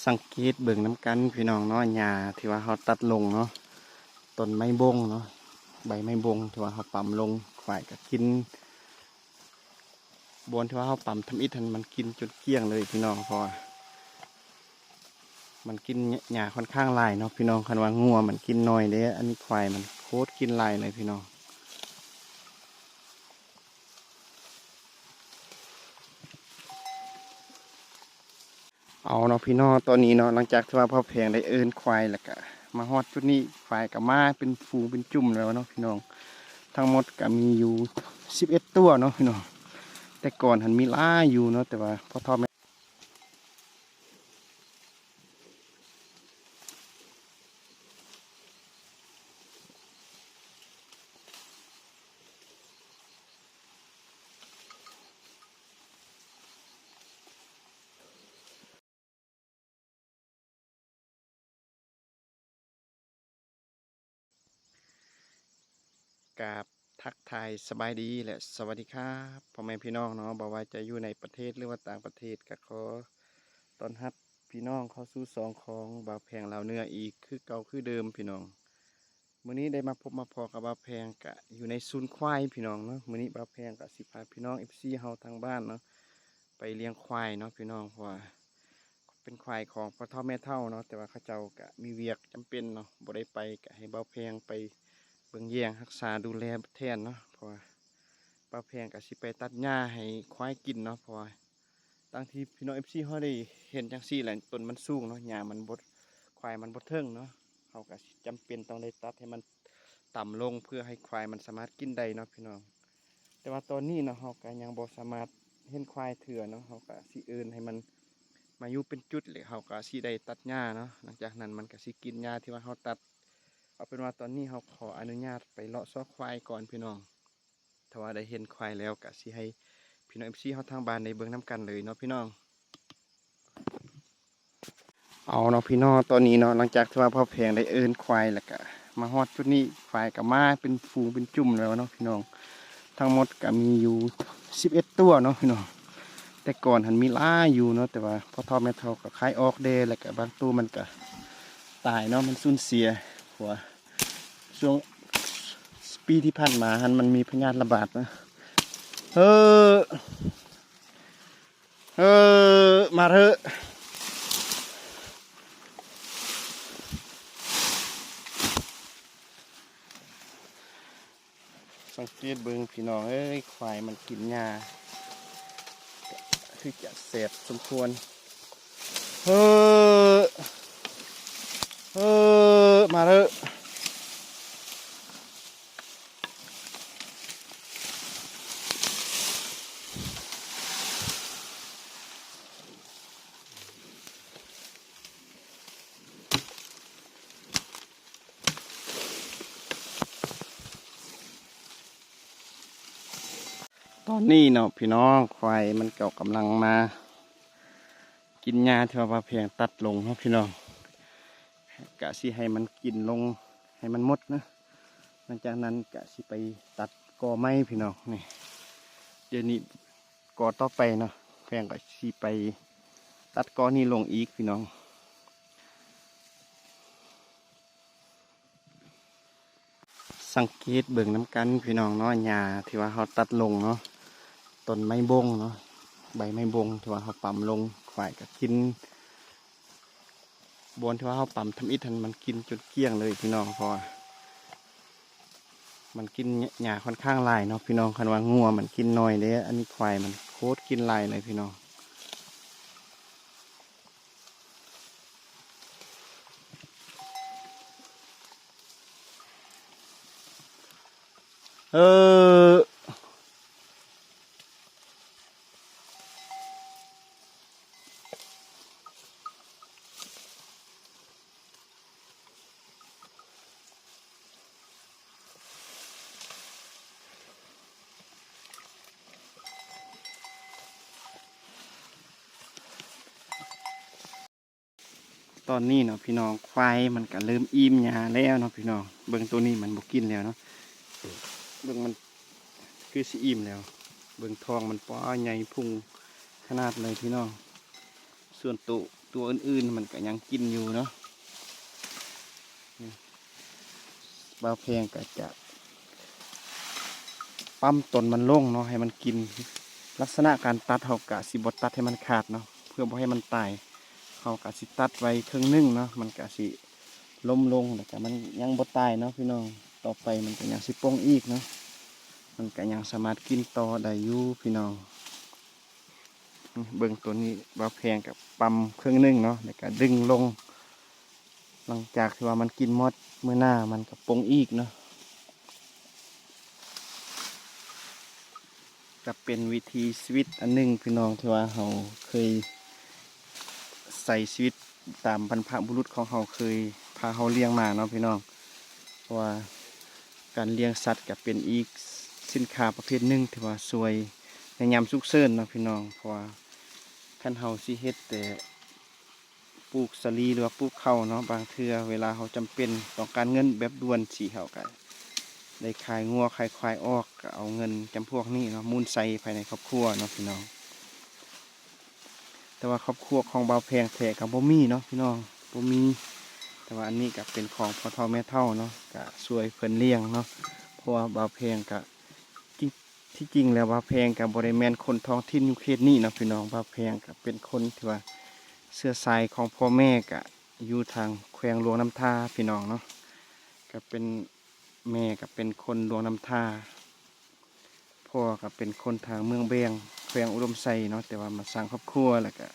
ສັງເກດເບິ່ງນຳກັນພີ່ນ້ອງເນາະ ຫຍ້າທີ່ວ່າເຮົາຕັດລົງເນາະ ຕົ້ນໄມ້ບົງເນາະ ໃບໄມ້ບົງທີ່ວ່າເຮົາປຳລົງ ຄວາຍກໍກິນ ບ່ອນທີ່ວ່າເຮົາປຳທຳອິດຫັ້ນ ມັນກິນຈົນກ້ຽງເລີຍພີ່ນ້ອງ ເພາະວ່າມັນກິນຫຍ້າ ຫຍ້າຂ້ອນຂ້າງຫຼາຍເນາະພີ່ນ້ອງ ຄັນວ່າງົວມັນກິນໜ້ອຍເດ້ ອັນນີ້ຄວາຍມັນໂຄດກິນຫຼາຍເລີຍພີ່ນ້ອງ. ເອົາເນາະພີ່ນ້ອງ ຕອນນີ້ເນາະ ຫຼັງຈາກທີ່ວ່າບ່າວແພງໄດ້ເອີ້ນຄວາຍ ແລ້ວກະມາຮອດຈຸດນີ້ ຄວາຍກະມາເປັນຝູງເປັນຈຸ່ມແລ້ວເນາະພີ່ນ້ອງ ທັງໝົດກະມີຢູ່ສິບເອັດຕົວເນາະພີ່ນ້ອງ ແຕ່ກ່ອນຫັ້ນມີຫຼາຍຢູ່ເນາະ ແຕ່ວ່າພໍ່ເຖົ້າແມ່ ກາບທັກທາຍສະບາຍດີ ແລະ ສະຫວັດດີຄັບ ພໍ່ແມ່ພີ່ນ້ອງເນາະ ບໍ່ວ່າຈະຢູ່ໃນປະເທດ ຫຼືວ່າຕ່າງປະເທດ ກໍຂໍຕ້ອນຮັບພີ່ນ້ອງເຂົ້າສູ່ຊ່ອງຂອງບ່າວແພງລາວເໜືອອີກຄືເກົ່າຄືເດີມພີ່ນ້ອງ. ມື້ນີ້ໄດ້ມາພົບມາພໍ້ກັບບ່າວແພງກະຢູ່ໃນສູນຄວາຍພີ່ນ້ອງເນາະ ມື້ນີ້ບ່າວແພງກະຊິພາພີ່ນ້ອງເອັຟຊີເຮົາທາງບ້ານເນາະ ໄປລ້ຽງຄວາຍເນາະພີ່ນ້ອງ ເພາະວ່າເປັນຄວາຍຂອງພໍ່ເຖົ້າແມ່ເຖົ້າເນາະ ແຕ່ວ່າເຂົາເຈົ້າກະມີວຽກຈຳເປັນເນາະ ບໍ່ໄດ້ໄປ ກະໃຫ້ບ່າວແພງໄປເບິ່ງແຍງຮັກສາດູແລແທນເນາະ ເພາະວ່າບ່າວແພງກະຊິໄປຕັດຫຍ້າໃຫ້ຄວາຍກິນເນາະ ເພາະວ່າ ດັ່ງທີ່ພີ່ນ້ອງເອັຟຊີເຮົາໄດ້ເຫັນຈັ່ງຊີ້ແຫຼະ ຕົ້ນມັນສູງເນາະ ຫຍ້າມັນບໍ່ ຄວາຍມັນບໍ່ເຖິງເນາະ ເຮົາກະຊິຈຳເປັນຕ້ອງໄດ້ຕັດໃຫ້ມັນຕ່ຳລົງ ເພື່ອໃຫ້ຄວາຍມັນສາມາດກິນໄດ້ເນາະພີ່ນ້ອງ. ແຕ່ວ່າຕອນນີ້ເນາະ ເຮົາກະຍັງບໍ່ສາມາດເຫັນຄວາຍເທື່ອເນາະ ເຮົາກະຊິເອີ້ນໃຫ້ມັນມາຢູ່ເປັນຈຸດ ແລ້ວເຮົາກະຊິໄດ້ຕັດຫຍ້າເນາະ ຫຼັງຈາກນັ້ນມັນກະຊິກິນຫຍ້າທີ່ວ່າເຮົາຕັດ. ເອົາເປັນວ່າຕອນນີ້ເຮົາຂໍອະນຸຍາດໄປເລາະຊອກຄວາຍກ່ອນພີ່ນ້ອງ. ຖ້າວ່າໄດ້ເຫັນຄວາຍແລ້ວກະຊິໃຫ້ພີ່ນ້ອງເອັຟຊີເຮົາທາງບ້ານໄດ້ເບິ່ງນຳກັນເລີຍເນາະພີ່ນ້ອງ. ເອົາເນາະພີ່ນ້ອງ ຕອນນີ້ເນາະ ຫຼັງຈາກທີ່ວ່າບ່າວແພງໄດ້ເອີ້ນຄວາຍ ແລ້ວກະມາຮອດຈຸດນີ້ ຄວາຍກະມາເປັນຝູງເປັນຈຸ່ມແລ້ວເນາະພີ່ນ້ອງ ທັງໝົດກະມີຢູ່ສິບເອັດຕົວເນາະພີ່ນ້ອງ ແຕ່ກ່ອນຫັ້ນມີຫຼາຍຢູ່ເນາະ ແຕ່ວ່າພໍ່ເຖົ້າແມ່ເຖົ້າກະຂາຍອອກແດ່ ແລ້ວກະບາງໂຕມັນກະຕາຍເນາະ ມັນສູນເສຍ ເພາະວ່າ ຊ່ວງປີທີ່ຜ່ານມາຫັ້ນມັນມີພະຍາດລະບາດນະ ເອີ ເອີ ມາເທີ ສັງເກດເບິ່ງພີ່ນ້ອງເອີຍ ຄວາຍມັນກິນຫຍ້າ ຄືຈະແສບສົມຄວນ. ເອີ ເອີ ມາເທີ. ຕອນນີ້ເນາະພີ່ນ້ອງ ຄວາຍມັນກໍກຳລັງມາກິນຫຍ້າທີ່ວ່າບ່າວແພງຕັດລົງເນາະພີ່ນ້ອງ ກະຊິໃຫ້ມັນກິນລົງໃຫ້ມັນໝົດນະ ຫຼັງຈາກນັ້ນກະຊິໄປຕັດກໍໃໝ່ພີ່ນ້ອງ. ນີ້ ດຽວນີ້ກໍຕໍ່ໄປເນາະ ແພງກໍຊິໄປຕັດກໍນີ້ລົງອີກພີ່ນ້ອງ. ສັງເກດເບິ່ງນຳກັນພີ່ນ້ອງເນາະ ຫຍ້າທີ່ວ່າເຮົາຕັດລົງເນາະ ຕົ້ນໄມ້ບົງເນາະ ໃບໄມ້ບົງທີ່ວ່າເຮົາປຳລົງ ຄວາຍກໍກິນ ບ່ອນທີ່ວ່າເຮົາປຳທຳອິດຫັ້ນ ມັນກິນຈົນກ້ຽງເລີຍພີ່ນ້ອງ ເພາະວ່າມັນກິນຫຍ້າຂ້ອນຂ້າງຫຼາຍເນາະພີ່ນ້ອງ ຄັນວ່າງົວມັນກິນໜ້ອຍເດ້ ອັນນີ້ຄວາຍມັນໂຄດກິນຫຼາຍເລີຍພີ່ນ້ອງ. ເອີ ຕອນນີ້ເນາະພີ່ນ້ອງ ຄວາຍມັນກະເລີ່ມອີ່ມຫຍ້າແລ້ວເນາະພີ່ນ້ອງ ເບິ່ງໂຕນີ້ມັນບໍ່ກິນແລ້ວເນາະ ເບິ່ງມັນຄືຊິອີ່ມແລ້ວ ເບິ່ງທ້ອງມັນ ປ້າ ໃຫຍ່ພຸ່ງຂະໜາດເລີຍພີ່ນ້ອງ. ສ່ວນໂຕ ໂຕ ຕົວອື່ນໆມັນກະຍັງກິນຢູ່ເນາະ. ບ່າວແພງກະຈະປ້ຳຕົນມັນລົງເນາະ ໃຫ້ມັນກິນ. ລັກສະນະການຕັດເຮົາກະຊິບໍ່ຕັດໃຫ້ມັນຂາດເນາະ ເພື່ອບໍ່ໃຫ້ມັນຕາຍ. ເຮົາກະຊິຕັດໄວ້ເຄິ່ງໜຶ່ງເນາະ ມັນກະຊິລົ້ມລົງ ແລ້ວກະມັນຍັງບໍ່ຕາຍເນາະພີ່ນ້ອງ. ຕໍ່ໄປມັນກະຍັງຊິປົ່ງອີກເນາະ ມັນກະຍັງສາມາດກິນຕໍ່ໄດ້ຢູ່ພີ່ນ້ອງ. ເບິ່ງໂຕນີ້ ບ່າວແພງກະປ້ຳເຄິ່ງໜຶ່ງເນາະ ແລ້ວກະດຶງລົງ. ຫຼັງຈາກທີ່ວ່າມັນກິນໝົດ ມື້ໜ້າມັນກະປົ່ງອີກເນາະ. ກະເປັນວິຖີຊີວິດອັນໜຶ່ງພີ່ນ້ອງ ທີ່ວ່າເຮົາເຄີຍໃຊ້ຊີວິດຕາມບັນພະບຸລຸດຂອງເຮົາເຄີຍພາເຮົາລ້ຽງມາເນາະພີ່ນ້ອງ. ເພາະວ່າການລ້ຽງສັດກະເປັນອີກສິນຄ້າປະເພດໜຶ່ງທີ່ວ່າຊ່ວຍໃນຍາມສຸກເສີນເນາະພີ່ນ້ອງ. ເພາະວ່າຄັນເຮົາຊິເຮັດແຕ່ ປູກສາລີ ຫຼືວ່າປູກເຂົ້າເນາະ ບາງເທື່ອເວລາເຮົາຈຳເປັນຕ້ອງການເງິນແບບດ່ວນຊີ້ ເຮົາກະໄດ້ຂາຍງົວຂາຍຄວາຍອອກ ກະເອົາເງິນຈຳພວກນີ້ເນາະ ໝູນໃສ່ພາຍໃນຄອບຄົວເນາະພີ່ນ້ອງ. ແຕ່ວ່າຄອບຄົວຂອງບ່າວແພງແທ້ກະບໍ່ມີເນາະພີ່ນ້ອງ ບໍ່ມີ. ແຕ່ວ່າອັນນີ້ກະເປັນຂອງພໍ່ເຖົ້າແມ່ເຖົ້າເນາະ ກະຊ່ວຍເພິ່ນລ້ຽງເນາະ. ເພາະວ່າບ່າວແພງກະ ຈິງ ທີ່ຈິງແລ້ວບ່າວແພງກະບໍ່ໄດ້ແມ່ນຄົນທ້ອງຖິ່ນຢູ່ເຂດນີ້ເນາະພີ່ນ້ອງ. ບ່າວແພງກະເປັນຄົນທີ່ວ່າເຊື້ອສາຍຂອງພໍ່ແມ່ກະຢູ່ທາງແຂວງຫຼວງນ້ຳທາພີ່ນ້ອງເນາະ. ກະເປັນ ແມ່ກະເປັນຄົນຫຼວງນ້ຳທາ ພໍ່ກະເປັນຄົນທາງເມືອງແບງ ແຂວງອຸດົມໄຊເນາະ. ແຕ່ວ່າມາສ້າງຄອບຄົວ ແລ້ວກະ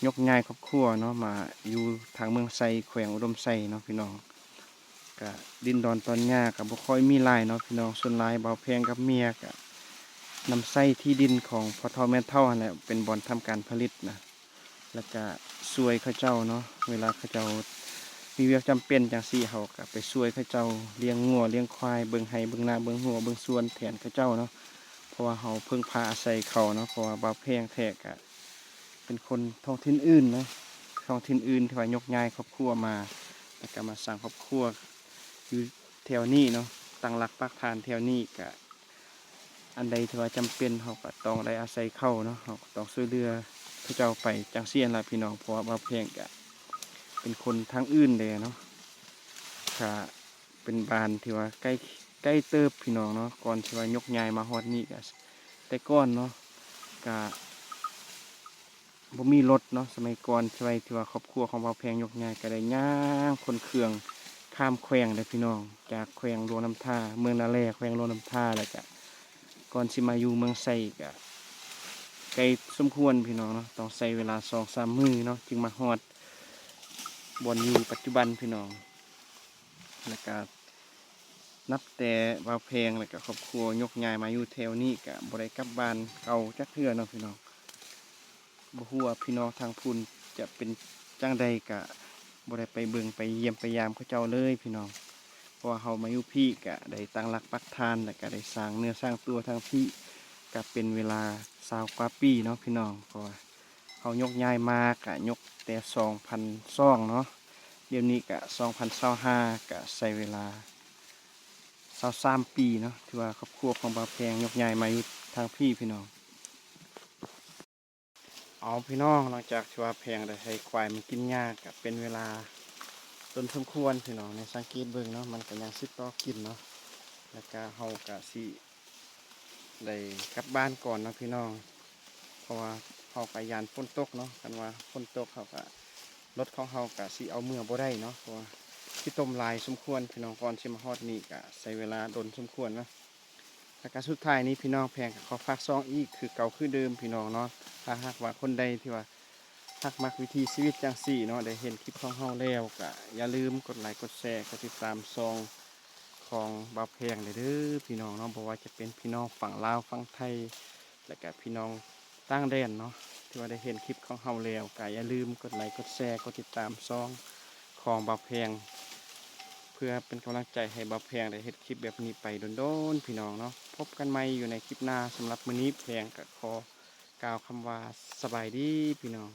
ຍົກຍ້າຍຄອບຄົວເນາະ ມາຢູ່ທາງເມືອງໄຊ ແຂວງອຸດົມໄຊເນາະພີ່ນ້ອງ. ກະດິນດອນຕອນຫຍ້າກະບໍ່ຄ່ອຍມີຫຼາຍເນາະພີ່ນ້ອງ. ສ່ວນຫຼາຍບ່າວແພງກັບເມຍກະນຳໃຊ້ທີ່ດິນຂອງພໍ່ເຖົ້າແມ່ເຖົ້າຫັ້ນແຫຼະ ເປັນບ່ອນທຳການຜະລິດນະ ແລ້ວກະຊ່ວຍເຂົາເຈົ້າເນາະ. ເວລາເຂົາເຈົ້າມີວຽກຈຳເປັນຈັ່ງຊີ້ ເຮົາກະໄປຊ່ວຍເຂົາເຈົ້າລ້ຽງງົວລ້ຽງຄວາຍ ເບິ່ງໄຮ່ເບິ່ງນາ ເບິ່ງຮົ້ວເບິ່ງສວນແທນເຂົາເຈົ້າເນາະ. ເພາະວ່າເຮົາເພິ່ງພາອາໄສເຂົາເນາະ. ເພາະວ່າບ່າວແພງແທ້ກະ ເປັນຄົນທ້ອງຖິ່ນອື່ນເນາະ ທ້ອງຖິ່ນອື່ນທີ່ວ່າຍົກຍ້າຍຄອບຄົວມາ ແລ້ວກະມາສ້າງຄອບຄົວຢູ່ແຖວນີ້ເນາະ ຕັ້ງຫຼັກປັກຖານແຖວນີ້. ກະອັນໃດທີ່ວ່າຈຳເປັນ ເຮົາກະຕ້ອງໄດ້ອາໄສເຂົາເນາະ ເຮົາກະຕ້ອງຊ່ວຍເຫຼືອເຂົາເຈົ້າໄປຈັ່ງຊີ້ຫັ້ນລະພີ່ນ້ອງ. ເພາະວ່າບ່າວແພງກະເປັນຄົນທາງອື່ນແດ່ເນາະ ກະເປັນບ້ານທີ່ວ່າໃກ້ ໃກ້ເຕີບພີ່ນ້ອງເນາະ. ກ່ອນທີ່ວ່າຍົກຍ້າຍມາຮອດນີ້ກະ ແຕ່ກ່ອນເນາະ ກະ ບໍ່ມີລົດເນາະ. ສະໄໝກ່ອນ ສະໄໝທີ່ວ່າຄອບຄົວຂອງບ່າວແພງຍົກຍ້າຍ ກະໄດ້ຍ່າງຂົນເຄື່ອງຂ້າມແຂວງເດ້ພີ່ນ້ອງ ຈາກແຂວງຫຼວງນ້ຳທາ ເມືອງນາແລ ແຂວງຫຼວງນ້ຳທາ. ແລ້ວກະກ່ອນຊິມາຢູ່ເມືອງໄຊກະໄກສົມຄວນພີ່ນ້ອງເນາະ ຕ້ອງໃຊ້ເວລາສອງສາມມື້ເນາະ ຈຶ່ງມາຮອດບ່ອນຢູ່ປັດຈຸບັນພີ່ນ້ອງ. ແລ້ວກະນັບແຕ່ບ່າວແພງ ແລ້ວກະຄອບຄົວຍົກຍ້າຍມາຢູ່ແຖວນີ້ ກະບໍ່ໄດ້ກັບບ້ານເກົ່າຈັກເທື່ອເນາະພີ່ນ້ອງ. ບໍ່ຮູ້ວ່າພີ່ນ້ອງທາງພຸ້ນຈະເປັນຈັ່ງໃດ ກະບໍ່ໄດ້ໄປເບິ່ງໄປຢ້ຽມໄປຢາມເຂົາເຈົ້າເລີຍພີ່ນ້ອງ. ເພາະວ່າເຮົາມາຢູ່ພີ້ກະໄດ້ຕັ້ງຫຼັກປັກຖານ ແລ້ວກະໄດ້ສ້າງເນື້ອສ້າງຕົວທາງພີ້ ກະເປັນເວລາຊາວກວ່າປີເນາະພີ່ນ້ອງ. ເພາະວ່າເຮົາຍົກຍ້າຍມາກະຍົກແຕ່ສອງພັນສອງເນາະ ດຽວນີ້ກະສອງພັນຊາວຫ້າ ກະໃຊ້ເວລາຊາວສາມປີເນາະ ທີ່ວ່າຄອບຄົວຂອງບ່າວແພງຍົກຍ້າຍມາຢູ່ທາງພີ້ພີ່ນ້ອງ. ເອົາພີ່ນ້ອງ ຫຼັງຈາກທີ່ວ່າແພງໄດ້ໃຫ້ຄວາຍມັນກິນຫຍ້າ ກະເປັນເວລາດົນສົມຄວນພີ່ນ້ອງ. ໃນສັງເກດເບິ່ງເນາະ ມັນກະຍັງສືບຕໍ່ກິນເນາະ ແລ້ວກະເຮົາກະຊິໄດ້ກັບບ້ານກ່ອນເນາະພີ່ນ້ອງ. ເພາະວ່າເຮົາກະຢ້ານຝົນຕົກເນາະ ຄັນວ່າຝົນຕົກເຮົາກະ ລົດຂອງເຮົາກະຊິເອົາເມືອບໍ່ໄດ້ເນາະ ເພາະວ່າຂີ້ຕົມຫຼາຍສົມຄວນພີ່ນ້ອງ. ກ່ອນຊິມາຮອດນີ້ກະໃຊ້ເວລາດົນສົມຄວນເນາະ. ແລ້ວກະສຸດທ້າຍນີ້ພີ່ນ້ອງ ແພງກະຂໍຝາກຊ່ອງອີກຄືເກົ່າຄືເດີມພີ່ນ້ອງເນາະ. ຖ້າຫາກວ່າຄົນໃດທີ່ວ່າຮັກມັກວິຖີຊີວິດຈັ່ງຊີ້ເນາະ ໄດ້ເຫັນຄລິບຂອງເຮົາແລ້ວ ກະຢ່າລືມກົດໄລ ກົດແຊ ກົດຕິດຕາມຊ່ອງຂອງບ່າວແພງແດ່ເດີພີ່ນ້ອງເນາະ. ບໍ່ວ່າຈະເປັນພີ່ນ້ອງຝັ່ງລາວ ຝັ່ງໄທ ແລ້ວກະພີ່ນ້ອງຕ່າງແດນເນາະ ທີ່ວ່າໄດ້ເຫັນຄລິບຂອງເຮົາແລ້ວ ກະຢ່າລືມກົດໄລ ກົດແຊ ກົດຕິດຕາມຊ່ອງຂອງບ່າວແພງ ເພື່ອເປັນກຳລັງໃຈໃຫ້ບ່າວແພງໄດ້ເຮັດຄລິບແບບນີ້ໄປດົນໆ ພີ່ນ້ອງເນາະ. ພົບກັນໃໝ່ຢູ່ໃນຄລິບໜ້າ. ສຳລັບມື້ນີ້ແພງກະຂໍກ່າວຄຳວ່າສະບາຍດີພີ່ນ້ອງ.